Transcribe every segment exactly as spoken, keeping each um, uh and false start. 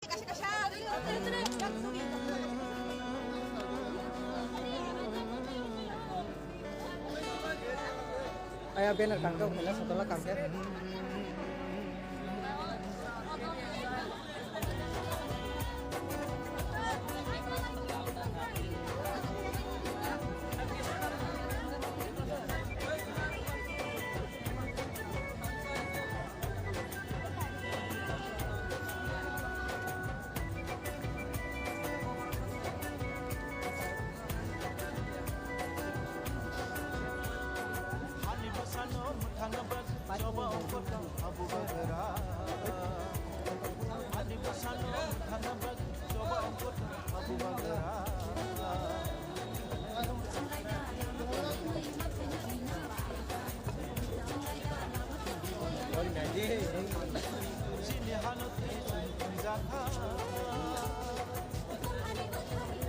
Aya banner kangkhe wngkha na, sotola kangkhe.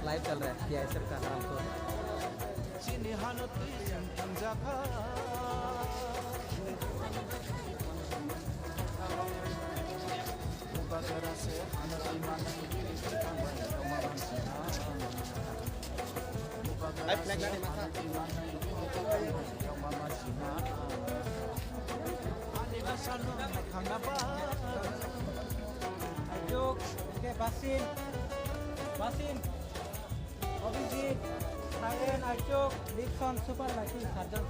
Live चल रहा है टीआईएसएफ का हरामखोर। Ayuk, oke, Basim. Basim. Abhijit, Sayen, Achuk, Dixon, Super Lucky, Sarjan.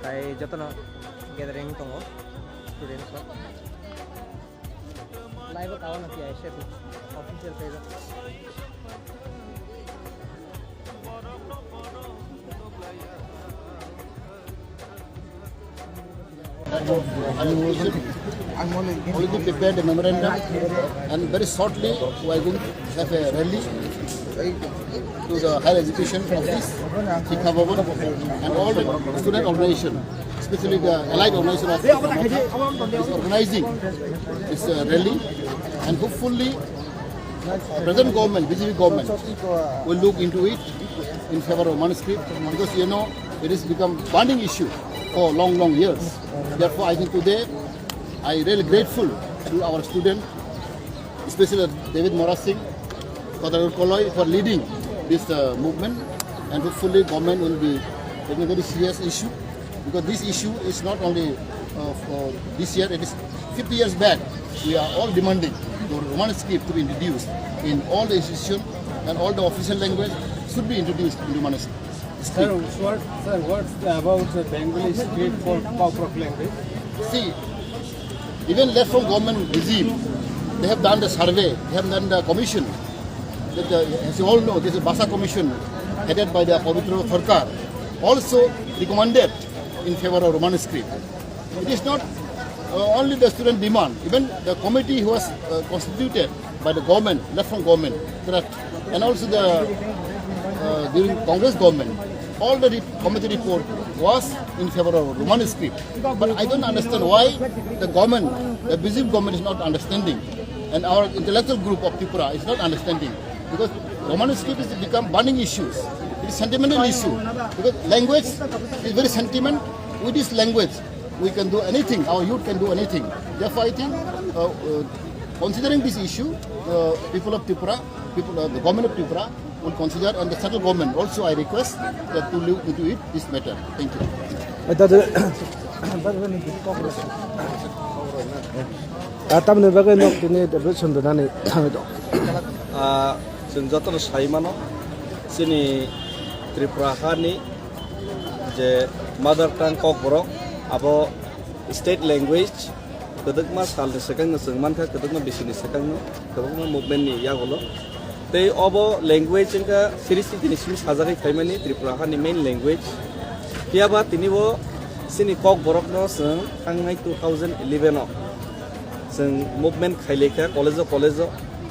Tai jotono gathering tongo students rok. Live o kawan nanti aisyah tu official page. Already prepared a memorandum, and very shortly we are going to have a rally to the higher education office, Shiksha Bhavan, and all the student organization, especially the allied organization of is organizing this uh, rally, and hopefully present government, B J P government, will look into it in favor of Roman script, because you know it has become burning issue for long, long years. Therefore, I think today I really grateful to our student, especially David Mora Singh, Kodagar Koloi for leading this uh, movement, and hopefully government will be taking a very serious issue, because this issue is not only uh, for this year, it is fifty years back. We are all demanding the Roman script to be introduced in all the institution, and all the official language should be introduced in Roman script. Sir, what, sir, what about the Bengali script for Kokborok language? See, even left from government regime, they have done the survey, they have done the commission. That the, as you all know, this is Bhasa Commission, headed by the Pabitra Sarkar, also recommended in favor of Roman script. It is not uh, only the student demand, even the committee who was uh, constituted by the government, left from government, correct, and also the uh, during Congress government, all the re- committee report was in favor of Roman script. But I don't understand why the government, the B J P government is not understanding, and our intellectual group of Tripura is not understanding, because Roman script has become burning issues. It is sentimental issue, because language is very sentiment. With this language, we can do anything. Our youth can do anything. Therefore, I think, uh, uh, considering this issue, uh, people of Tripura, people, uh, the government of Tripura will consider, and the central government also, I request that to look into it, this matter. Thank you. Tamni bagwi nok tini depression rwnani thangwi tong. Ah, chwng jotono sai mano, chini Tripura hani je mother tongue Kokborok, abo state language, kwdwkma salni swkangno chwng mankha, kwdwkma bisini swkangno, kwbangma movement ni yagulo. Tei obo language wngkha siri sitini simi sajagwi phaimani Tripura hani main language. Phiyaba tini bo chini Kokborokno chwng thangnai two thousand eleven o chwng movement khailaikha college o, college o.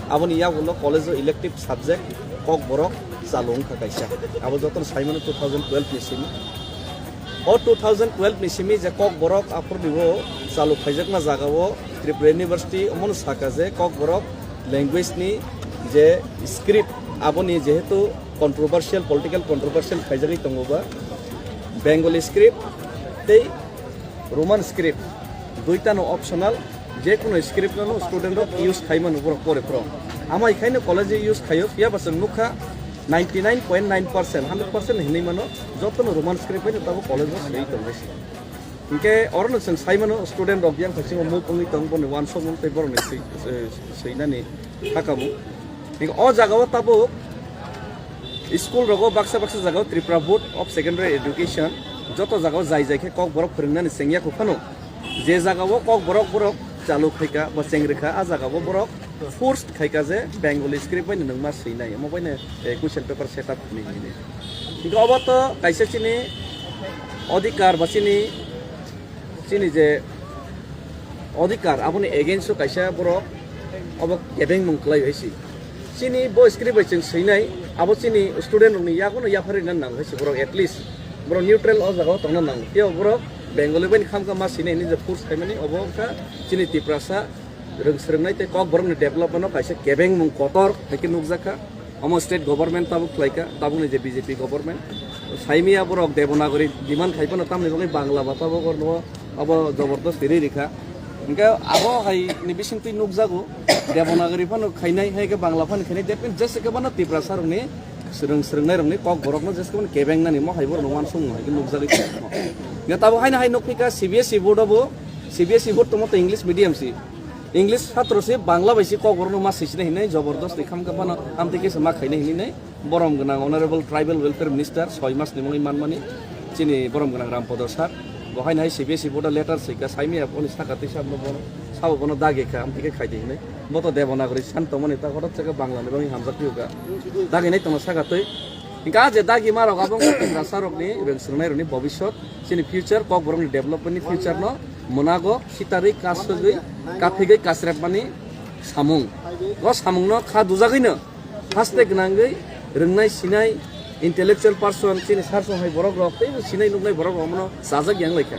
Aboni yagulo college o elective subject Kokborok Chalu wngkha kaisa. Abo jotono saimano two thousand twelve ni simi. O two thousand twelve ni simi je Kokborok aphurni o chalu khaijakma jaga o Tripura University omono saka je Kokborok language ni je script, aboni jehetu controversial, political controversial khaijagwi tongo ba, Bengali script tei Roman script, duitano optional, je kono script no student rok use khai mano borok pore phoro. Amo hai khaino college o use khaio, phiya ba chwng nukha ninety nine point nine percent, hundred percent hinwi mano, jotono Roman script bai no tabuk college o swi tongo. Hinkhe orono chwng sai mano student rok yang phaising muk wngwi tong boni uansukmung tei borokni swi-, eh, swinani hakamung. Hinkhe o jagao tabuk school rogo baksa baksa jagao Tripura Board of Secondary Education joto jagao jai jai khe Kokborok phwrwngnani chengya kho phano, je jagao Kokborok borok chalu khaika ba chengrikha, a jagao borok forced khaika je Bengali script bai nwng ma swinai, omo bai no, eh, question paper set up hinwi hinwi. Hinkhe obo to kaisa chini odhikar ba chini, chini je odhikar, aboni against o kaisa borok obo kebengmung kwlai hai si. Chini bo script bai chwng swinai, abo chini student rokni yagono yapharwi na nango hai si borok, at least borok neutral o jagao tongna nango. Tei borok Bengali bai ni khamkha ma swinai hinwi je force khaimani, obo wngkha chini Tiprasa rwng swrwngnai tei Kokborokni development o kaisa kebengmung kotor hai khe nukjakha. Omo state government tabuk khlaikha, tabukni je B J P government. Saimia borok Devanagari demand khai phano tamni bagwi Bangla ba tabuk orno abo jobordasti ri rikha. Hinkhe abo hai ni bisingtwi nukjago Devanagari phano khainai, hai khe Bangla phano khainai, that means jesa khe bono Tiprasa rokni swrwng swrwngnai rokni Kokborokno jesa khe bono kebengnani mo hai borokno uansukmung hai khe nukjagwi tongmo. Hinkhe tabuk haino hai nukphikha C B S E board obo, C B S E board tongmo to English medium si. English satro se Bangla bai se Kokborok no ma sisina hinwi jobordasti khamkha phano amtwi khe se ma khaina hinwi nai borom gwnang Honorable Tribal Welfare Minister soi mas ni mungwi manmani chini borom gwnang Rampodo sir bo haino hai C B S E board o letter swi kha saimaya boni saka twi sabo bono sabo bono dagi kha amtwi khe khaidi hinwi bo to Devanagari san tongmani ta hotot se khe Bangla ni bagwi hamjak twi kha dagi nai tongna saka twi. Hinkhe ah je dagi ma rok abo wngkha Tiprasa rokni rwng swrwngnai rokni bobiswt, chini future, Kokborokni development ni future no mwnago khitarwi, kasugwi, kaphigwi, kasrepmani samung. O samungno kha dujagwino haste gwnangwi rwngnai sinai intellectual person, chini sar song hai borok rok teibo sinai nuknai borok rok mono chajak yang lai kha.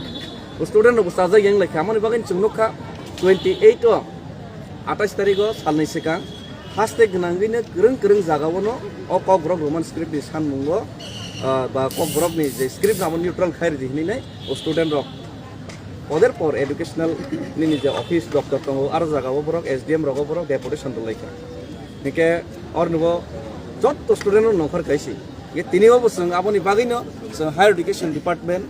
O student rok bo chajak yang lai kha. Amoni bagwi chwng nukha twenty eight o atais tarikh o salnwi swkang haste gwnangwino kwrwng kwrwng jagao no o Kokborok Roman script ni sanmungo, ah, ba Kokborok ni je script no abo neutral khai ridi hinwi nai o student rok. Other for educational nini je office doptor tongo, aro jagao borok S D M rogo borok deputation rwlai kha. Hinkhe ornibo jotto student no nongkhor kaisi. Hinkhe tini obo chwng aboni bagwino chwng higher education department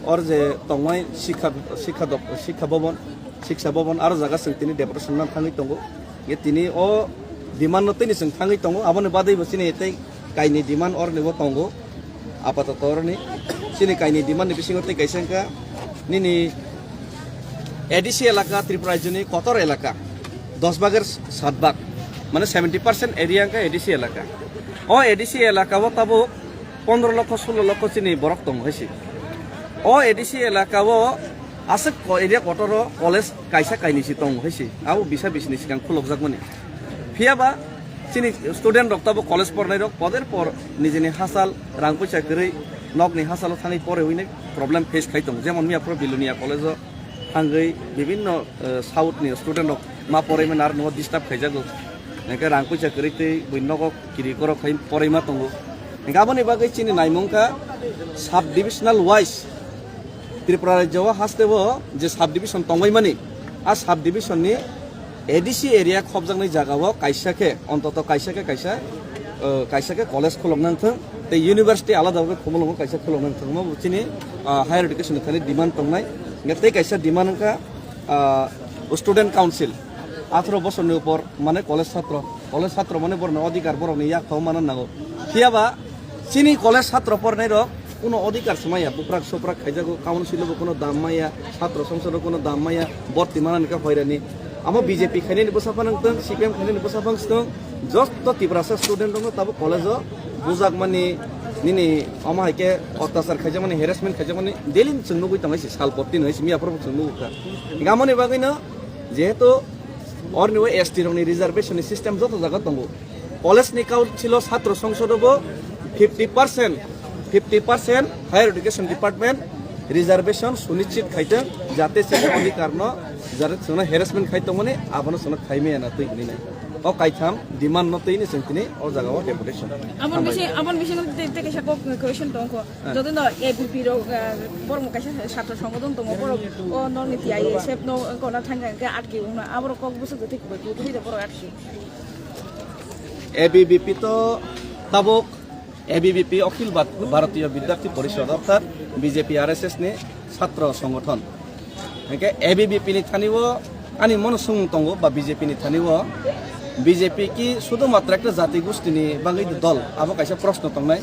or je tongmai sikha, sikha dop-, sikha bobon, siksa bobon aro jaga chwng tini deputation no thangwi tongo. Hinkhe tini o demand no tini chwng thangwi tongo, aboni bagwi bo chini tei kaini demand ornibo tongo. Apatoto oroni chini kaini demand ni bisingo tei kaisa wngkha nini A D C elaka, Tripura rajyoni kotor elaka, dos bagor sat bag, mane seventy percent area wngkha A D C elaka. O A D C elaka o tabuk pondro lokho, sulo lokho chini borok tongo hai se. O A D C elaka o aswk ko-, area kotor o college kaisa kainwi se tongo hai se. Abo bisa bisini swkang khulokjakmani. Phiya ba chini student rok tabuk college pornai rok poder por nijini hachal rang puisa kwrwi nokni hachalo thangwi porwi nai problem face khai tongo. Jemon miya phoro Bilonia college o thangwi bibinno, eh, south ni student rok ma porwi mano aro disturb khaijago. Hingke rang puisa kwrwi tei bui nogo kiri korok khai porwi ma tongo. Hingke aboni bagwi chini naimung kha sub divisional wise Tripura rajyo o haste o je sub division tongbai mani, a sub division ni A D C area khopjaknai jaga o kaisa khe, ontoto kaisa khe kaisa, uh, kaisa khe college khulokna wngthung, tei university alada bai khumulwngo kaisa khulokna wngthung, omo chini, uh, higher education ni thani demand tongnai. Hingke tei kaisa demand wngkha, uh, student council, atharo bosor ni upor mane college satro, college satro mane borokni odhikar borokni yak thok mana nango. Phiya ba chini college satro pornai rok kuno odhikar se maya, buprak soprak khaijago, council bo kuno dam maya, satro songsad o kuno dam maya, borti mana ni kha hoirani. Amo B J P khainani bwsa phano wngtong, C P M khainani bwsa phano wngtong, joto Tiprasa student rokno tabuk college o bujakmani, nini omo hai khe otyachar khaijakmani, harassment khaijakmani daily chwng nugwi tongo, hai se sal porti no hai se miya phoro chwng nugwi kha. Hinkhe amoni bagwi no jehetu orni o S T rokni reservation ni system joto jaga tongo. College ni council o satro songsod bo fifty percent, fifty percent higher education department reservation sunichit khaiteng, jate se odhikar no jate chwngno harassment khai tongmani abono chwngno khaimaya na twi hinwi nai. O kaitham demand no twi ni chwng tini o jaga o deputation. Abon bisi, abon bisi no te, te kaisa kok question tong kho. Joto no A B P rok, ah, borok kaisa satro songodon tongo, borok o nokni T I A sep no kona thangkha hwnkhe atki wngno, aborok kok bwswk twi kwbwi kwbwi borok atki. A B V P to tabuk A B V P Akhil Bhat-, Bharatiya Vidyarthi Parishad orthat B J P R S S ni satro songothon. Hingke A B V P ni thani o ani mono sung tongo ba B J P ni thani o B J P ki sudumatra ekta jati gosti ni bagwi dol abo kaisa proshno tongnai.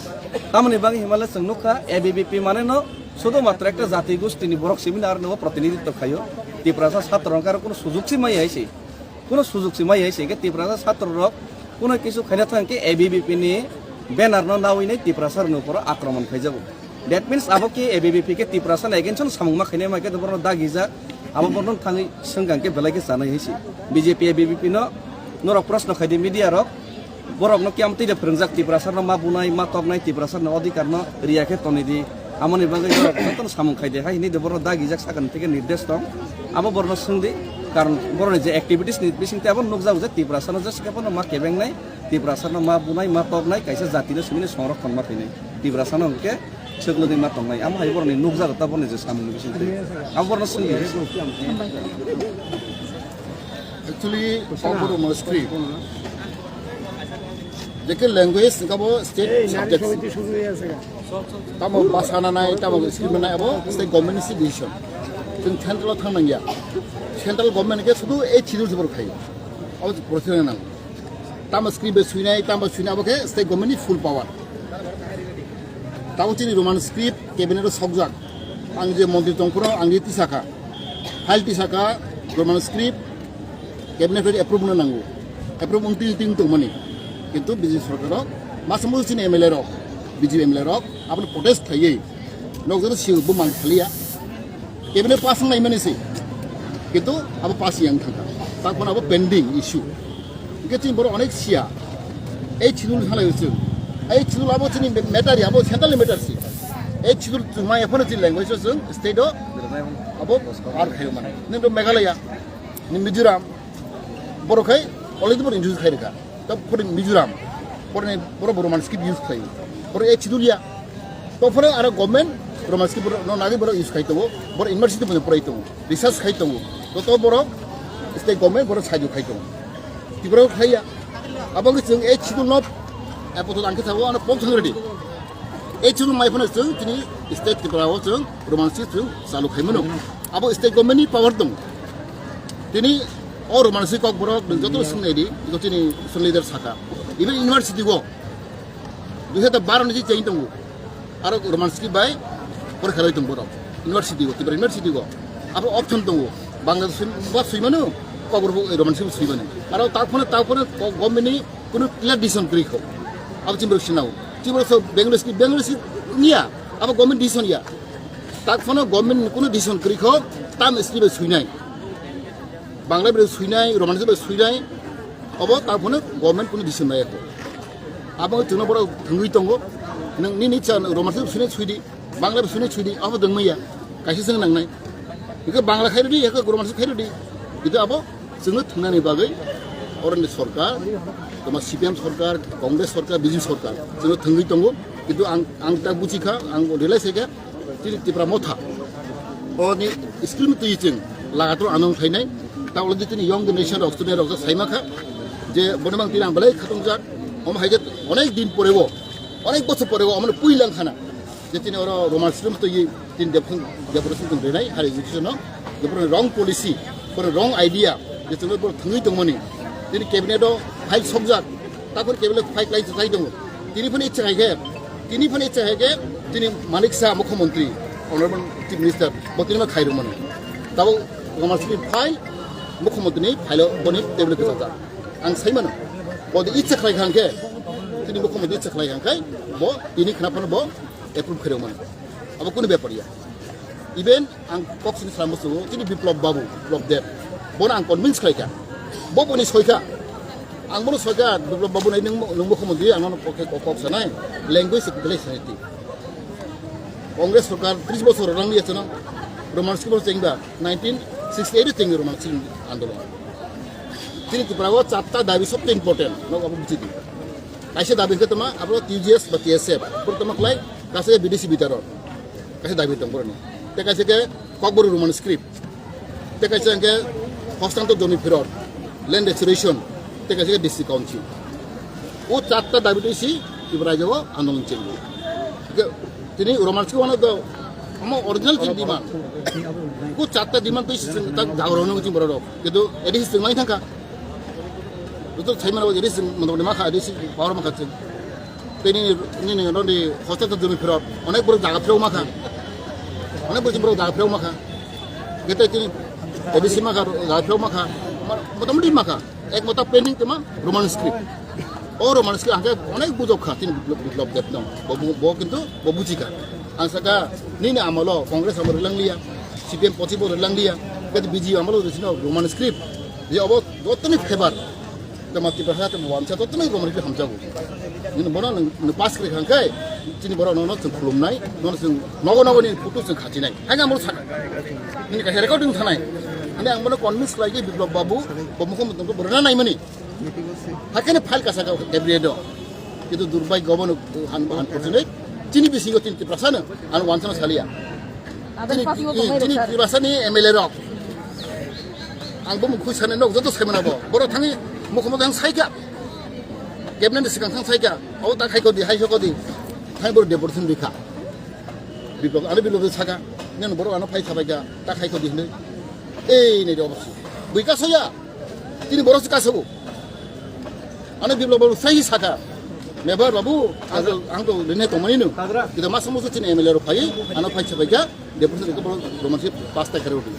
Tamoni bagwi himale chwng nukha A B V P mane no sudumatra ekta jati gosti ni borok simi no protinidhitto khaio. Tiprasa satro rok aro kono sujug si mai hai se. Kono sujug si mai hai se hingke Tiprasa satro rok kono kisu khaina thang ke A B V P ni banner no nawi nai Tiprasa rok ni uporo akromon khaijago. That means abo ke A B V P ke Tiprasa ni against no samung ma khainai ma khe borok no dagijak. Abo borok no thangwi swngkang ke belai ke chanai hai se. B J P A B V P no norok proshno khai di media rok. Borok no kiam twi de phwrwngjak Tiprasa no ma bunai ma toknai Tiprasa no odhikar no riya khe tonwi di. Amoni bagwi borok jotono samung khai de hai hinwi de borok dagijak sakani theke nirdesh tong. Abo borok no swng di. Karon borok ni je activities ni bising tei abo nukjago je Tiprasa no je sake no ma kebengnai Tiprasa no ma bunai ma toknai kaisa jati no simi ni songrokhon ma khainai. Tiprasa no hwnkhe Chwklwdwi ma tongnai, amo hai borokni nukjago ta borokni je samungni bisingtwi. Abo borokno swngdi. Actually, Kokborok no script. Jeke language hwnkha bo state subject. Tamo basa nanai, tamo script nanai, abo state government ni decision. Chwng central o thang nangya. Central government ke sudu ei schedule se borok khai. Abo procedure nang. Tamo script bai swinai, tamo swinai, abo khe state government ni full power. Tamo chini Roman script cabinet o sokjak. Ang je montri tong phano ang je tisakha. File tisakha Roman script cabinet bai approve no nango. Approve wng ting ting tongmani. Kintu B J P sorkar o masa musu chini M L A rok, B J P M L A rok aboni protest khaiwi nokjagwi siyok bo mang khaliya. Cabinet pass wng laimani se. Kintu abo pass yang thangkha. Takphano abo pending issue. Hingke chini borok onek siya. Ei schedule halai chwng. Ei schedule abo chini matter ya, abo central matter si. Ei schedule chwng ma ephano chini language o chwng state o abo ar khayo mane. Nendo Meghalaya, ni Mizoram, borok khai already borok introduce khai rikha. Ta pore Mizoram, pore ni borok Roman script use khai. Pore ei schedule ya. To phano aro government Roman script borok no nagwi borok use khai tongo, borok university bo porai tongo, research khai tongo. To to borok state government borok saijo khai tongo. Tripura o khai ya. Abo wngkhe chwng ei schedule no apoto ang khe sabo ano pok thang ready. Ei schedule mai phano chwng chini state Tripura o chwng Roman script chwng chalu khai mano. Abo state government ni power tong. Tini o Roman script kok borok nwng joto swng nai di, iko chini song leader saka. Even university go. Dui hajar baro ni change tongo. Aro Roman script bai porikha roi tong borok. University go, Tripura University go. Abo option tongo. Bangla swi, ba swi mano, Kokborok bo Roman script swi mano. Aro ta phone, ta phone ko government ni kuno clear decision kwrwi kho. Abo chini borok sinao. Chini borok so Bengali script, Bengali script niya. Abo government decision ya. Ta phone government ni kuno decision kwrwi kho, tam script bai swi nai. Bangla bai swi nai, Roman script bai swi nai. Abo ta phone government kuno decision nai kho. Abo chwngno borok thwngwi tongo. Nwng nini cha Roman script swinai swidi, Bangla swinai swidi, abo dwngmaya. Kaisa chwng nangnai. Hingke Bangla khairodi, hingke Roman script khairodi. Hingke abo chwngno thwngnani bagwi oroni sorkar, toma C P M sorkar, Congress sorkar, B J P sorkar chwngno thwngwi tongo. Kintu ang, ang ta buchikha, ang realize kha, chini Tipra Motha. Oni scheme twi chwng lagator anong khlainai. Ta ulodi chini young generation rok, student rok saima kha je bono mang tini ang belai khatung jak. Omo hai je onek din pore bo, onek bochor pore bo omo pui lang khana. Je chini oro Roman script twi chini development, development tong renai higher education no. Je pore wrong policy, pore wrong idea, je chini pore thangwi tongmani. Chini cabinet o file sokjak. Takor kebele file lai chai tongo. Tini phano ichha hai khe, tini phano ichha hai khe, tini Manik Saha Mukhyamantri, Honorable Chief Minister, bo tini ma khai rwmani. Tabo Roman script file, Mukhyamantri ni file o boni table kwchajak. Ang sai mano, bo de ichha khlai kha hwnkhe, tini Mukhyamantri ichha khlai kha hwnkhe, bo tini khna phano bo approve khai rwmani. Abo kunu bepar ya. Even ang kok sini salam musugo, chini Biplab Babu, Biplab Deb. Bono ang convince khlai kha. Bo boni soi kha. Ang bono soja, Biplab Babu nai nwng, nwng mukhyamantri, ang nono kok, kok, kok sanai, language belai sensitive. Congress sorkar tris bosor rang liya chwng, Roman script chengba, nineteen sixty-eight chengba Roman script andolon. Chini Tripura o chatta dabi sobse important, no abo buji di. Kaisa dabi khe tama, abo T G S ba T S F, pur tama khlai, kaisa B D C bitaron. Kaisa dabi tong boroni. Te kaisa khe Kokborok Roman script. Te kaisa hwnkhe hostantor jomi phirot, land restoration, te kaisa hwnkhe district council. O chatta dabi twi si Tripura rajyo o andolon chengwi. Hwnkhe tini Roman script wano do omo original chini demand. O chatta demand twi si chwng tak jagrano chini borok rok. Kintu A D C chwng nai thangkha. Joto sai mano A D C motamoti makha, A D C power makha chwng. Tei nini, nini, nini hosta ta jomi phirok, onek borok jaga phirok makha. Onek borok borok jaga phirok makha. Gete tini A D C makha, jaga phirok makha. Motamoti makha. Ek mota pending tongma Roman script. O Roman script hwnkhe onek bujok kha tini Biplab, Biplab Deb no. Bo, bo, bo kintu bo bujikha. Ang saka nini amolo Congress amolo rwlang liya, C P M pochi bo rwlang liya, gete B J P amolo rwsino Roman script. Je obo jotoni favor. Tama Tiprasa tama wansa to tama Roman script hamjago. Nini bono nang, nang pass kri khangkai, chini bono nono chwng khulumnai, nono chwng nogo nogo ni photo chwng khachinai. Hai ang bono saka. Nini kaisa recording thanai. Ani ang bono convince khlai khe Biplab Babu, bo mukho mutong ko borona nai mani. Hakene file kasa ka every do. Kintu durbai governor han han porjone. Chini bisingo tin Tiprasa no, an wansa no salia. Adai Chini, party o tongnai chini rok sir. Tiprasa ni M L A rok. Ang bo mukhui sane nok joto saimana bo. Boro thangi mukhumo thang saika. Cabinet ni sikang thang saika. O ta khai kodi, hai kodi. Thang boro deportation dikha. Biplab, ano Biplab saka. Nang boro ano phai sabaika. Ta khai kodi hne. Ei nei do bosi. Bui ka soya. Tini boro sika sabo. Ano Biplab babu sai saka. Member babu, ang to, ang to rene tomani no. Kita masa musu chini M L A rok phai. Ano phai sabaika. Deputation ko boro Roman script pass ta kare uti.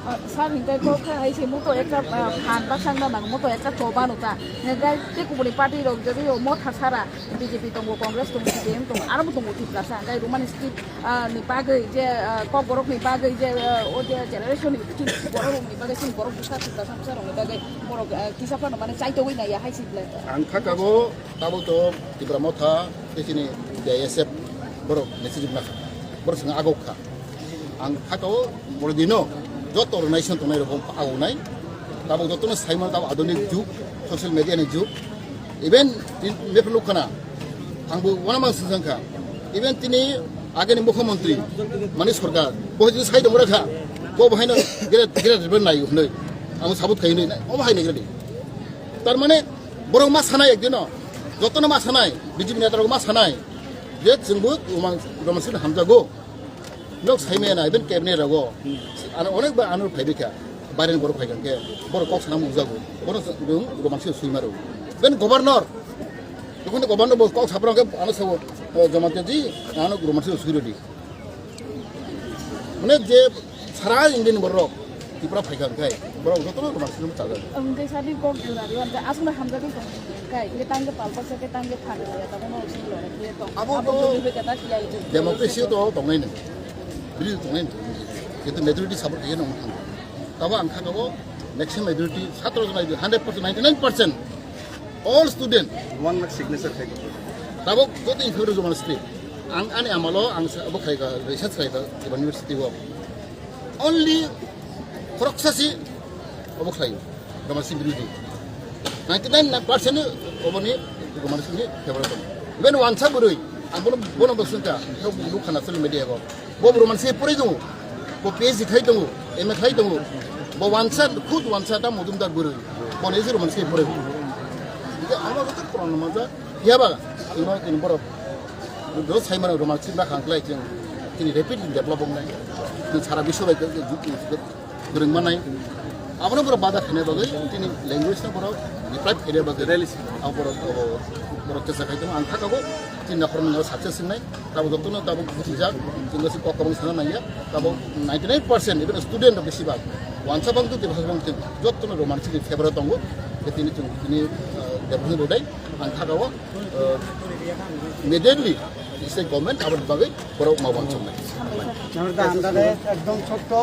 Ah, sir, hintai kok kha hai se moto ekta, ah, phan baksa wngna nango, moto ekta choba no ta. Hintai te kubuni party rok jodi o motha sara B J P tongo, Congress tongo, C P M tongo, aro bo tongo Tiprasa. Hintai Roman script, ah, ni bagwi je, ah, kokborok ni bagwi je, ah, o je generation ni chini borok rok ni bagwi, chini borok bwsa Tiprasa bwsa rok ni bagwi borok, ah, kisa phano mane chaitogwi naiya hai se belai. Ang kha kabo tabo to Tipra Motha, tei chini T I S F borok message na kha. Borok swngo agok kha. Ang thakao boro dino joto organization tongnai rok agonai. Tabuk jotono saimano tabuk adhunik jug, social media ni jug. Even in, bepar luk khana, ang bo wana mang sujang kha. Even tini ageni mukhyamantri, mani sorkar, bo jodi sai dong rakha, bo bo haino gira, gira ribar nai hwnwi. Ang sabut khai hwnwi, obo hai nai gira di. Tar mane, borok ma sanai ekdino, jotono ma sanai, B J P neta rok ma sanai, je chwngbo Roman, Roman script hamjago. Nok saimaya na, even cabinet rogo. Ano onek ba ano phaibi kha. Baren borok phai kha ke. Borok kok sana mungjago. Borok rung Roman script sui maro. Even governor. Jokhon governor bo kok sapra ke ano sabo, eh, Jamatia ji, ano Roman script sui rodi. Onek je sara Indian borok. Tipra phai kha kai. Borok joto Roman script chajak. Ang ke sadi kok jura ri, ang asma hamjadi kok. Kai, ke tangke palpa sa ke tangke phan ya, tamo no sing lo, ke to. Abo to democracy to tongnai ni. Bili tongnai ni. Kintu majority support kaiya nang thang. Tabo ang kha kabo maximum majority satro jona hundred percent, ninety nine percent all student. One lakh signature khai. Tabo joto in favor Roman script. Ang ani amalo ang sa abo khai ka research khai ka university o. Only khoroksa si obo khlai, Roman script birodhi. Ninety nine percent oboni Roman script ni favor tong. Even wansa bwrwi, ang bono, bono bo swngkha, bo nuk khana social media go. Bo Roman script pori tongo, bo P H D khai tongo, M A khai tongo. Bo wansa, khud wansa ta Mojumdar bwrwi. Bo ni Roman script pori. Ito ama ko kono maja, ya ba, ino, ino borok. Do sai mano Roman script ba khang klai chwng. Tini rapidly develop wngnai. Chwng sara biswa bai kwrwng manai. Abono borok bada khaina bagwi, tini language no borok deprive khaina bagwi. Abo borok, abo borok chesa khai tong. Ang thaka bo, tini nakhor mwnga success wngnai. Tabo jotono tabo bujijak, chwng si kok kwbang sana nangya. Tabo ninety nine percent even student rok bisi bak. Wansa bang tu, debasa bang tu, jotono Roman script ni favor tongo. Tini chwng, tini, uh, development rodai. Ang thaka bo, uh, immediately state government aboni bagwi borok ma wansuknai. Hambai sir. Hambai sir. Hambai sir. Ekdom sotto.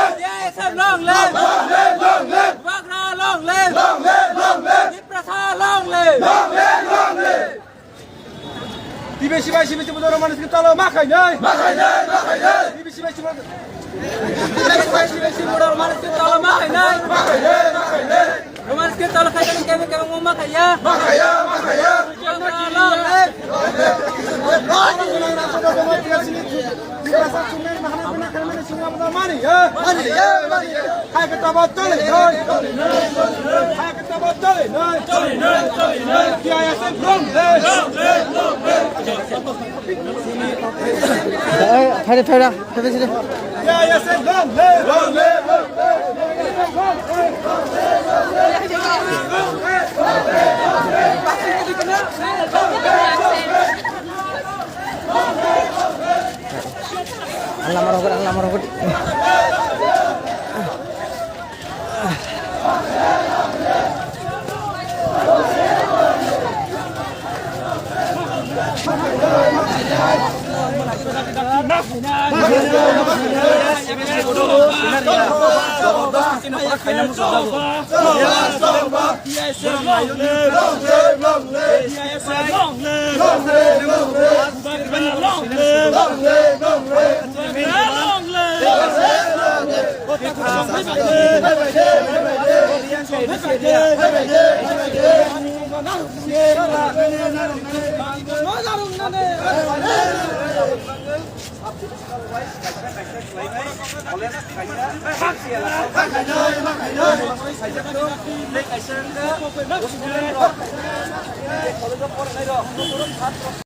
live! C I S F long live! Long live, long live! Bubagra long live! Long live, long live! Tiprasa long live! Long live, long live! T B C bai C B C budor mani sing talo ma khainai. Ma khainai, ma khainai. T B C bai C B C budor mani sing talo ma khainai. Ma khainai, ma khainai. Roman script talo khainai kebe kebe ma khaiya. Ma khaiya, ma khaiya. Long live! Hai kata ba tole noi. Hai kata ba tole noi. T I S F long live. Hey, phaide, phaide, phaide, phaide. T I S F long live. Long live. Ang lama rokot, ang lama rokot.